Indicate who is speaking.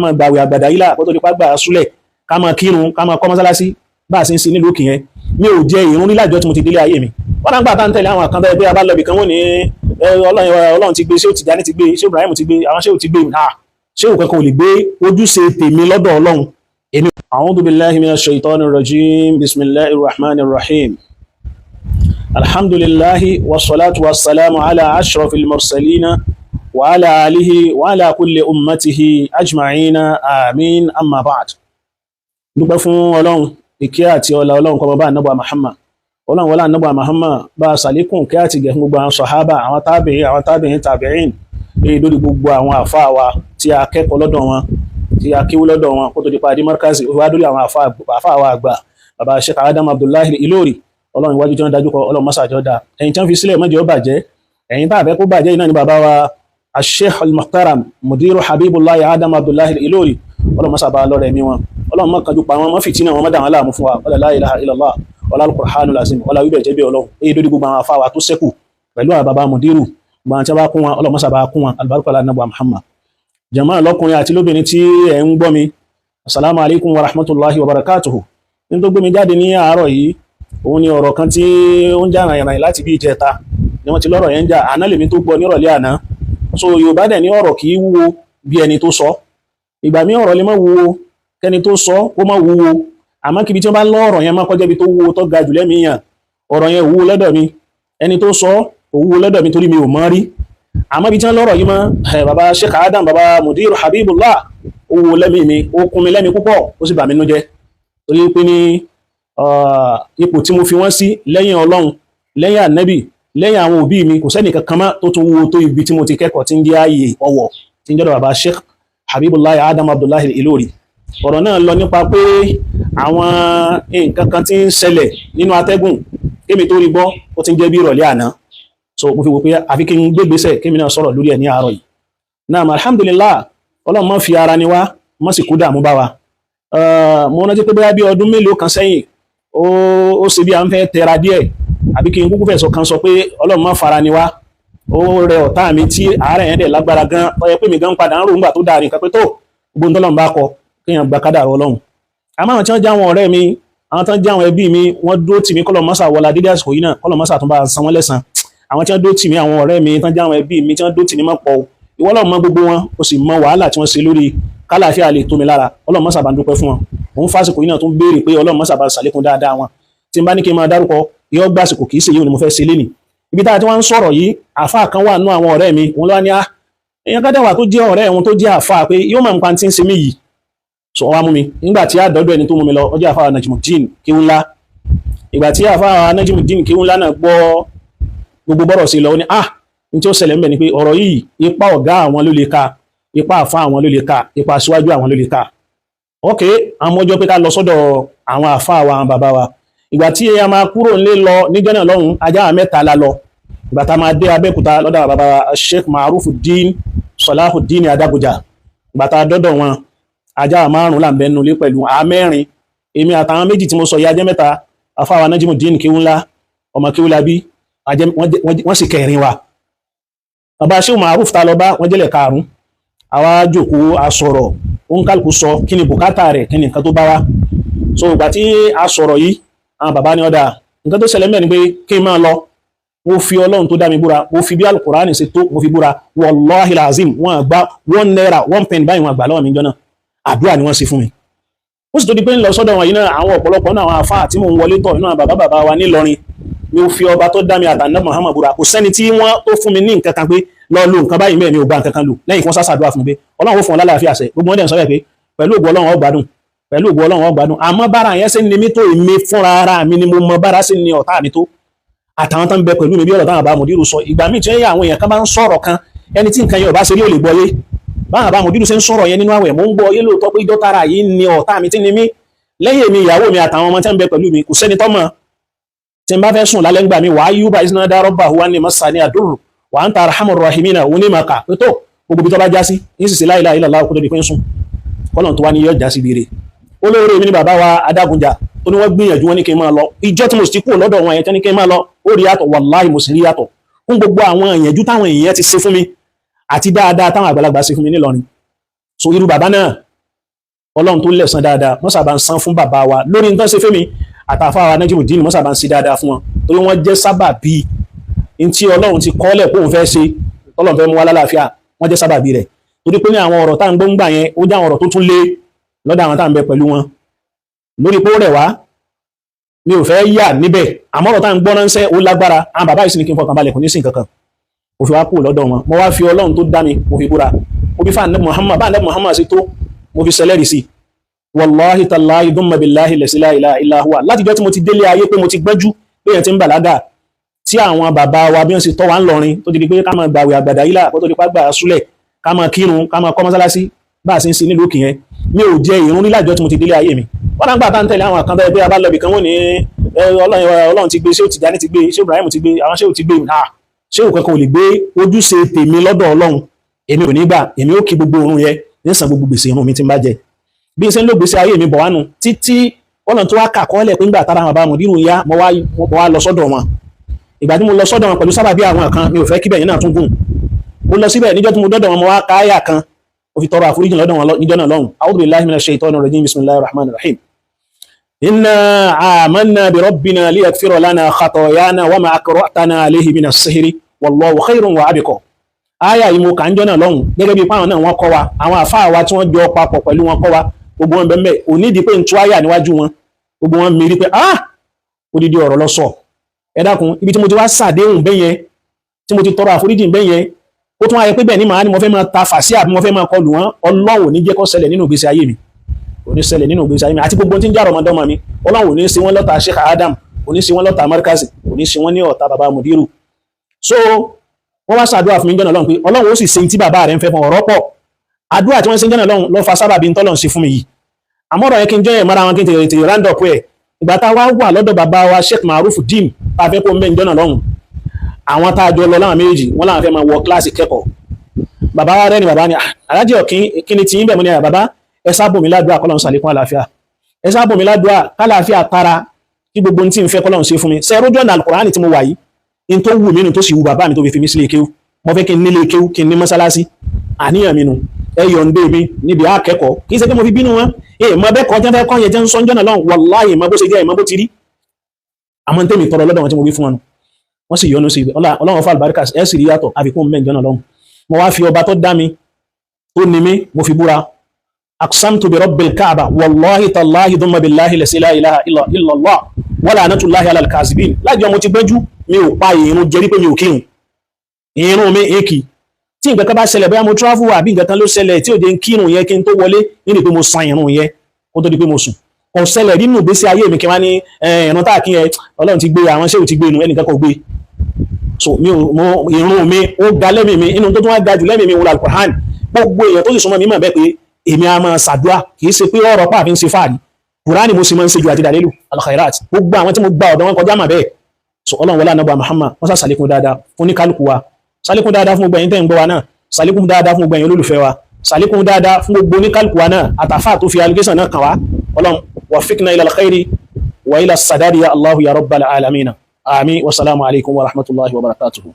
Speaker 1: Máa gbàwẹ̀ àgbàdà yìí là kó tó di pa gbà súlẹ̀, ká máa kírun, ká máa kọ́ mọ́sálásí bá a ṣe ń ṣe nílùú òkè yẹn. Mi ò jẹ ìrún nílájọ́ tí mo ti délé ayé mi. Wọ́n náà gbà tá ń tẹ̀lé àwọn kan bẹ́ẹ̀ pé a bá lọ ibì kan, wọ́n ní Ọlọ́run ti gbé, ṣé Tìjání ti gbé, ṣé Ibrahim ti gbé, àwọn ṣé ò ti gbé, ṣé òkè kan ò lè gbé ojúṣe tèmi lọ́dọ̀ Ọlọ́run èmi. A'udhu billahi minash shaitanir rajim. Bismillahir rahmanir rahim. Alhamdulillahi wassalatu wassalamu ala ashrafil mursalina wa ala alihi wa ala kulli ummatihi ajma'ina, amin, amma ba'd. Dúpẹ́ fún Ọlọ́run, ìkẹ́ àti ọlá Ọlọ́run kó máa bá ànábì Muhammad. Ọlọ́run wọlá ànábì Muhammad, bá a sàlékún kẹ́ àti gẹ̀ fún gbogbo àwọn sọ̀hábà, àwọn tábìín, àwọn tábìín tàbíìn, èyí lórí gbogbo àwọn àfáà wa tí a kẹ́kọ̀ọ́ lọ́dọ̀ wọn, tí a kéwú lọ́dọ̀ wọn kó tó di parí markazi, ó wá dórí àwọn àfáà wa àgbà, bàbá Sheikh Adam Abdullahi Ilori. Ọlọ́run, iwájú tí wọ́n dájú kọ, Ọlọ́run mọ́sàájọ́ dáa. Ẹ̀yìn tí wọ́n fi sílẹ̀, mọ́jọ́ bàjẹ́. Ẹ̀yìn tá a fẹ́ kó bàjẹ́ yìí náà ni bàbá wa Sheikh al-Muhtaram Mudiru Habibullahi Adam Abdullahi Ilori. Ọlọ́run mọ́sà bá lọ́rẹ̀ mi wọn. Ọlọ́run mọ́ kanjú pa wọn, mọ́ fìtínà wọn, mọ́ dà wọn láàmú fún wa. Wala la ilaha illallah, wala al-Qur'anul azim, wala wíbẹ̀ jẹ́ bí Ọlọ́run. Èyí lórí gbogbo àwọn afáwa tó sẹ́kù pẹ̀lú àwọn bàbá Mudiru, gbogbo àwọn tí wọ́n bá kún wọn, Ọlọ́run mọ́sà bá kún wọn. Albarka la nabu Muhammad. Jama lọ́kùnrin àti lóbìnrin tí ẹ̀ ń gbọ́ mi, assalamu alaikum wa rahmatullahi wa barakatuhu. Ní tó gbé mi jáde ní àárọ̀ yìí, òun ni ọ̀rọ̀ kan tí ó ń jà ràyìnràyìn láti bí ìjẹta ni wọ́n ti lọ́rọ̀ yẹn ń jà. Àná lèmi tó gbọ́ nírọ̀lẹ́ àná. So Yorùbá dẹ̀ ní ọ̀rọ̀ kì í wúwo bí ẹni tó sọ. Ìgbà míì, ọ̀rọ̀ lè má wúwo kẹ́ni tó sọ kó má wúwo, àmọ́ kíbi tí wọ́n bá lọ́ ọ̀rọ̀ yẹn má kọjá ibi tó wúwo tó ga jù lẹ́mìí yàn. Ọ̀rọ̀ yẹn wúwo lọ́dọ̀ mi, ẹni tó sọ ò wúwo lọ́dọ̀ mi torí mi ò mọ̀ rí. Àmọ́ ibi tí wọ́n lọ́rọ̀ yìí mọ́ bàbá Sheikh Adam, bàbá Mudiru Habibullah, ó wúwo lẹ́mìí mi, ó kún mi lẹ́mìí púpọ̀, ó sì bà mí nú jẹ́, torí pé ní ipò tí mo fi wọ́n sí lẹ́yìn Ọlọ́run, lẹ́yìn Ànábì, lẹ́yìn àwọn òbí mi, kò sẹ́nì kankan mọ́ tó tún wúwo tó ibi tí mo ti kẹ́kọ̀ọ́ tí ń jẹ́ ààyè ọ̀wọ̀ tí ń jọ́dọ̀ bàbá Sheikh Habibullah Adam Abdullahi Ilori. Ọ̀rọ̀ náà lọ nípa pé àwọn nǹkan kan tí ń ṣẹlẹ̀ nínú atẹ́gùn. Kémi tó rí gbọ́, ó ti ń jẹ́ bí ìrọ̀lẹ́ àná. So mo fi wò pé àfi kí n gbégbésẹ̀, kémi náà sọ̀rọ̀ lórí ẹ̀ ní àárọ̀ yìí náà. Alhamdulillah, Ọlọ́run má fi ara ni wá, má sì kú dààmú bá wa. Mo rántí pé bóyá bí ọdún mélòó kan sẹ́yìn, ó ṣe bí à ń fẹ́ tẹra díẹ̀, àbí kí n kúkú fẹ̀sọ̀ kan sọ pé Ọlọ́run má fara ni wá. Ó rẹ ọ̀tá mi tí àárẹ̀ yẹn dẹ̀ lágbára gan, tó yẹ pé mi gan padà ń rò ńgbà tó dáa nǹkan pé tó gbogbo ń tọ́lọ́run bá kọ, kéèyàn gba kádàrá Ọlọ́run. Àmọ́ àwọn tí wọ́n já àwọn ọ̀rẹ́ mi, àwọn tí wọ́n já àwọn ẹbí mi, wọ́n dúró tì mí. Kọ́lọ̀ mọ́sà wọlá dídí àsìkò yìí náà, kọ́lọ̀ mọ́sà tún bá san wọ́n lẹ́san. Àwọn tí wọ́n dúró tì mí, àwọn ọ̀rẹ́ mi tí wọ́n já àwọn ẹbí mi tí wọ́n dúró tì mí mọ́ pọ̀ o. Ìwọ Ọlọ́run mọ gbogbo wọn, o sì mọ wàhálà tí wọ́n ṣe lórí kálàáfíà lè tó mi lára. Ọlọ́run mọ́sà bá ń dúpẹ́ fún wọn. Òun fásìkò yìí náà tún béèrè pé Ọlọ́run mọ́sà bá ṣàlékún dáadáa wọn. Tí n bá ní kí n máa dárúkọ, yọ gbàsìkò, kì í ṣe yìí ni mo fẹ́ ṣe lénìí. Ibi tá a ti wá ń sọ̀rọ̀ yìí, àáfàá kan wà nú àwọn ọ̀rẹ́ mi, òun ló wá ní á èèyàn ká dẹ̀wà tó jẹ́ ọ̀rẹ́ òun tó jẹ́ àáfàá pé yóò máa ń pa tí ń ṣe mí yìí. Sọ wá mú mi nígbà tí àdọ́dọ̀ ẹni tó mú mi lọ, ó jẹ́ àáfàá Najmudeen Kéwúnlá. Ìgbà tí àáfàá Najmudeen Kéwúnlá náà gbọ́ gbogbo bọ́rọ̀ sí lọ, ó ní ah, ní tí ó ṣẹlẹ̀ ń bẹ̀ ni pé ọ̀rọ̀ yìí, ipa ọ̀gá àwọn ló lè ka, ipa àfa àwọn ló lè ka, ipa aṣíwájú àwọn ló lè ka. Ok, àwọn ọjọ́ pé ká lọ sọ́dọ̀ àwọn àfa wa, àwọn bàbá wa. Ìgbà tí a máa kúrò nílé lọ níjọ́ náà lọ́hùn, ajá mẹ́ta la lọ. Ìgbà tá a máa dé Abẹ́òkúta lọ́dọ̀ bàbá wa Sheikh Marufuddin Salahuddin Adaguja, ìgbà tá a dọ́dọ̀ wọn, ajá márùn là ń bẹnu lé pẹ̀lú àmẹ́rin, èmi àtàwọn méjì tí mo sọ yìí, ajẹ́ mẹ́ta. Afáwa Najmudeen Kéwúnlá, ọmọ Kéwúlábí, wọ́n sì kẹrin wa. Bàbá Sheikh Maruf ta lọ bá, wọ́n jẹ́lẹ̀ karùn-ún. Àwa jókòó, a sọ̀rọ̀, òǹkàlùkù sọ kí ni bùkátà rẹ̀, kí ni nǹkan tó bá wá. So ìgbà tí a sọ̀rọ̀ yìí, àwọn bàbá ní ọ̀dà, nǹkan tó ṣẹlẹ̀ mẹ́rin pé kí n máa lọ. Mo fi Ọlọ́run tó dá mi búra, mo fi bí Alukurani ṣe tó, mo fi búra, wallahi lazim, wọ́n gba ₦1, 1 penny báyìí, wọ́n gbà lọ́wọ́ mi jọ náà. Àdúrà ni wọ́n ṣe fún mi. Ó sì tó di pé ń lọ sọ́dọ̀ wọn yìí náà, àwọn ọ̀pọ̀lọpọ̀ náà, àwọn àfáà tí mò ń wọlé tọ̀ inú bàbá bàbá wa nílọrin, mi ò fi ọba tó dá mi àtàná Muhammad búra, kò sẹ́ni tí wọ́n tó fún mi ní nǹkan kan pé lọ lo nǹkan báyìí mẹ́rin. Mi ò gba nǹkan kan lò lẹ́yìn kí wọ́n sásàdúrà fún mi pé Ọlọ́run ó fún ọ lálàáfíà sẹ́. Gbogbo wọn dẹ̀ ń sọ bẹ́ẹ̀ pé pẹ̀lú ògo Ọlọ́run ó gbádùn, pẹ̀lú ògo Ọlọ́run ó gbádùn. Àmọ́ bára yẹn ṣe ń ni mí tó, èmi fúnra ara mi ni mo mọ bára ṣe ń ni ọ̀tá mi tó, àtàwọn tó ń bẹ pẹ̀lú mi. Bí ọ̀rọ̀ táwọn bá mòdìrú sọ, ìgbà míì tí àwọn èèyàn kan bá ń sọ̀rọ̀ kan, ẹni tí nǹkan yẹn ò bá ṣe rí ò lè gbọ́ yé. Báwọn bá mòdìrú ṣe ń sọ̀rọ̀ yẹn nínú àwẹ̀, mò ń gbọ́ yé lóòótọ́ pé ìjọ tara yìí ni ọ̀tá mi tí ni mí. Lẹ́yìn èmi, ìyàwó mi àtàwọn ọmọ tí ń bẹ pẹ̀lú mi, kò sẹ́ni tọ́mọ̀. Tí n bá fẹ́ sùn lálẹ́ ńgbà mi, wàá yúbà ìsiná dárọ́ bá wa ní masani àdúrù wa anta arhamur rahimina, òun ní màkà pé tó gbogbo ibi tó bá já sí ní sísè la ilaha illallah kó tó di pé ń sùn, kọ́nà tó wá ní yọ já sí bire. Olóore mi ní bàbá wa Adágunjà tó ní wọ́n gbìyànjú, wọn ní kí n máa lọ. Ìjọ tí mo sì ti kúrò lọ́dọ̀ wọn yẹn tí wọ́n ní kí n máa lọ, ó rí yàtọ̀, wàláhì mo sì rí yàtọ̀ fún gbogbo àwọn ìyànjú táwọn èèyàn ti ṣe fún mi àti dáadáa táwọn àgbàlagbà ṣe fún mi nílọrin. So irú bàbá náà, Ọlọ́run tó lẹ̀san dáadáa mọ́sà bá ń san fún bàbá wa lórí nǹkan ṣe fẹ́mi àtàfà wa Najimudeen, mọ́sà bá ń ṣe dáadáa fún wọn, torí wọ́n jẹ́ sábàbí ntí Ọlọ́run ti kọ́lẹ̀ kóun fẹ́ ṣe, Ọlọ́run fẹ́ mú wa lálàáfíà, wọ́n jẹ́ sábàbí rẹ̀. Torí pé ní àwọn ọ̀rọ̀ tá à ń gbọ́ ń gbà yẹn, ó jẹ́ àwọn ọ̀rọ̀ tó tún lé lọ́dọ̀ àwọn tá à ń bẹ pẹ̀lú wọn lórí pé ó rẹ̀ wá. Mi ò fẹ́ yà níbẹ̀, àmọ́ ọ̀rọ̀ tá à ń gbọ́ ránṣẹ́ ó lágbára. Àwọn bàbá yìí sì ní kí n fọkàn balẹ̀, kò ní sí nǹkan kan. Mo fi wá kúrò lọ́dọ̀ wọn. Mo wá fi Ọlọ́run tó dá mi, mo fi búra, mo fi fáànù Muhammad, bá ànábì Muhammad sí tó, mo fi sẹlẹ̀rì sí. Wàláhi tàláhi dúnmọ̀ billahi la ilaha illa huwa, látijọ́ tí mo ti délé ayé pé mo ti gbẹ́jú pé yẹn ti ń bàlágà, tí àwọn bàbá wa bí wọ́n ṣe tọ́ wa ń lọrin, tó ti di pé ká máa gbàwé àgbàdà yìí là kó tó di pa gbà súlẹ̀, ká máa kírun, ká máa kọ́ mọ́sálásí, bá a ṣe ń ṣe nílùú òkè yẹn, mi ò jẹ ìrun rí lájọ́ tí mo ti délé ayé mi. Wọ́n náà gbà tá ń tẹ̀lé àwọn kan bẹ́ẹ̀ pé a bá lọ ibì kan, wọ́n ní Ọlọ́run ti gbé, ṣé Tìjàní ti gbé, ṣé Ibrahim ti gbé, àwọn ṣé ò ti gbé. Ṣé ò kankan ò lè gbé ojúṣe tèmi lọ́dọ̀ Ọlọ́run. Èmi ò ní gbà, èmi ò kí gbogbo òrun yẹn ní san gbogbo gbèsè irun mi tí ń bá jẹ. Bí n ṣe ń lò gbèsè ayé mi bọ̀ wánu títí Ọlọ́run tó wá kà kọ́lẹ̀ pé ńgbà tára àwọn bàbá mùdírù ya, mo wá lọ sọ́dọ̀ wọn. Ìgbà tí mo lọ sọ́dọ̀ wọn pẹ̀lú sábàbí àwọn kan, mi ò fẹ́ kíbẹ̀ yẹn náà tún gùn. Mo lọ síbẹ̀ níjọ́ tí mo dọ́dọ̀ wọn, mo wá káyà kan, mo fi tọrọ àforíjì lọ́dọ̀ wọn níjọ́ náà lọ́hùn. A'udhu billahi minash shaitanir rajim, bismillahir rahmanir rahim. Inna amanna bi rabbina liyaghfira lana khatayana wa ma akrahtana alayhi minas sihri wallahu khairun wa abqa. Aya yìí mo kà ń jọ́ náà lọ́hùn, gẹ́gẹ́ bí páwọn náà wọ́n kọ́ wa, àwọn àfáà wa tí wọ́n jọ papọ̀ pẹ̀lú wọn kọ́ wa, gbogbo wọn bẹ́ẹ̀ onídìí pé ń tú àyà níwájú wọn, gbogbo wọn mérí pé ah, odidi ọ̀rọ̀ lọ sọ. Ẹ dákun, ibi tí mo ti wá sàdéhùn bẹ́yẹn, tí mo ti tọrọ àforíjì bẹ́yẹn, ó tún wáyé pé bẹ́ẹ̀ ni màá ní mo fẹ́ máa ta fàṣí àbí mo fẹ́ máa kọlù wọn. Ọlọ́run ò ní jẹ́ kó ṣẹlẹ̀ nínú ìgbésí ayé mi, ò ní ṣẹlẹ̀ nínú ìgbésí ayé mi àti gbogbo tí ń jà rọmọdọ́mọ mi. Ọlọ́run ò ní ṣe wọ́n lọ́ta Sheikh Adam, ò ní ṣe wọ́n lọ́ta Markazi, ò ní ṣe wọ́n ní ọ̀tá bàbá Mudiru. So wọ́n wá ṣàdúrà fún mi jọ́nà lọ́hùn pé Ọlọ́run ó sì ṣe tí bàbá rẹ̀ ń fẹ́ fún ọ̀rọ̀ pọ̀. Àdúrà tí wọ́n ṣe ń jọ́nà lọ́hùn ló fa sábàbí ń tọ́lọ̀ ń ṣe fún mi yìí. Àmọ́ ọ̀rọ̀ yẹn, kí n jẹ́ ìmọ̀ra wọn, kí n tètè round up ẹ̀. Ìgbà tá a wá wà lọ́dọ̀ bàbá wa Sheikh Maruf Dim, tá a fẹ́ kó mẹ́ ń jọ́nà lọ́hùn, àwọn tá a jọ lọ láwọn méjì, wọ́n láwọn fẹ́ máa wọ kíláàsì kẹ́kọ̀ọ́. Bàbá wa rẹ́ ni bàbá ni alájẹ ọ̀kín kí ni tiyín bẹ̀? Mú ni bàbá, ẹ sábò mi ládùúà kọ́lọ́n sàlékún àlàáfíà, ẹ sábò mi ládùúà kálàáfíà tara, kí gbogbo ohun tí ń fẹ́ kọ́lọ́n ṣe fún mi. Ṣe rójú ọ̀nà Al-Qur'ani tí mo wà yìí, in tó wù mí nù, tó sì wù bàbá mi tó fi fi mí sílé kéwú. Mo fẹ́ kí n nílé kéwú, kí n ní mọ́sálásí, àníyàn mi nù. Ẹ yọ̀ǹde mi níbi akẹ́kọ̀ọ́. Kì í ṣe pé mo fi bínú wọn. Ẹ mọ bẹ́ẹ̀ kọ́ tí wọ́n fẹ́ kọ́ yẹn jẹ́ ń sọ jọ́nà lọ́hùn, wàláhì mọ bó ṣe jẹ́, ìmọ̀ bó ti rí. Àmọ́ tẹ́mi tọrọ lọ́dọ̀ wọn tí mo wí fún wọn nù, wọ́n sì yọ́nú sí Ọlọ́run fún àlùbáríkà, ẹ sì rí yàtọ̀ àfikún mẹ́ jọ́nà lọ́hùn. Mo wá fi ọba tó dá mi, tó ní mi, mo fi búra. Aqsamtu bi rabbil kaaba, wallahi tallahi thumma billahi la ilaha illallah wala anatullahi ala al-kazibin. Lájọ mo ti gbẹ́jú, mi ò pa ìrun jẹ́rí pé mi ò kírun. Ìrun mi èkì tí nǹkan kan bá ṣẹlẹ̀, bóyá mo travel àbí nǹkan kan ló ṣẹlẹ̀ tí ò jẹ́ ń kírun yẹn, kí n tó wọlé nínú pé mo san ìrun yẹn kó tó di pé mo sùn. Kò ṣẹlẹ̀ nínú ìgbésí ayé mi kí wọ́n ní ìrun tá kí yẹn, Ọlọ́run ti gbé, àwọn ṣéwù ti gbé inú, ẹnìkan kò gbé. So mi ò mo ìrun mi ó ga lẹ́mìí mi. Inú tó tún wá ga jù lẹ́mìí mi wọ́n Al-Qur'an. Gbogbo èèyàn tó sì súnmọ́ mi mọ̀ bẹ́ẹ̀ pé èmi á máa ṣàdúrà, kì í ṣe pé ọ̀rọ̀ pààfin ṣe fáàrí. Kùránì mo sì máa ń ṣe ju àti dàlélù al-khairat. Gbogbo àwọn tí mo gba ọ̀dọ̀ wọn kọjá mà bẹ́ẹ̀. So Ọlọ́run wọlé anábọ̀ Muhammad, wọ́n sá sàlékún dáadáa fún ní kálukú wa, sàlékún dáadáa fún gbogbo ẹ̀yin tẹ́ ń gbọ́ wa náà, sàlékún dáadáa fún gbogbo ẹ̀yin olólùfẹ́ wa, sàlékún dáadáa fún gbogbo oníkálukú wa náà, àtàfà tó fi allegation náà kàn wá. Ọlọ́run waffiqna ila al-khairi wa ila as-sadadi ya Allahu ya rabbal alamina. Àmín. Wasalaamu alaykum wa rahmatullahi wa barakatuhu.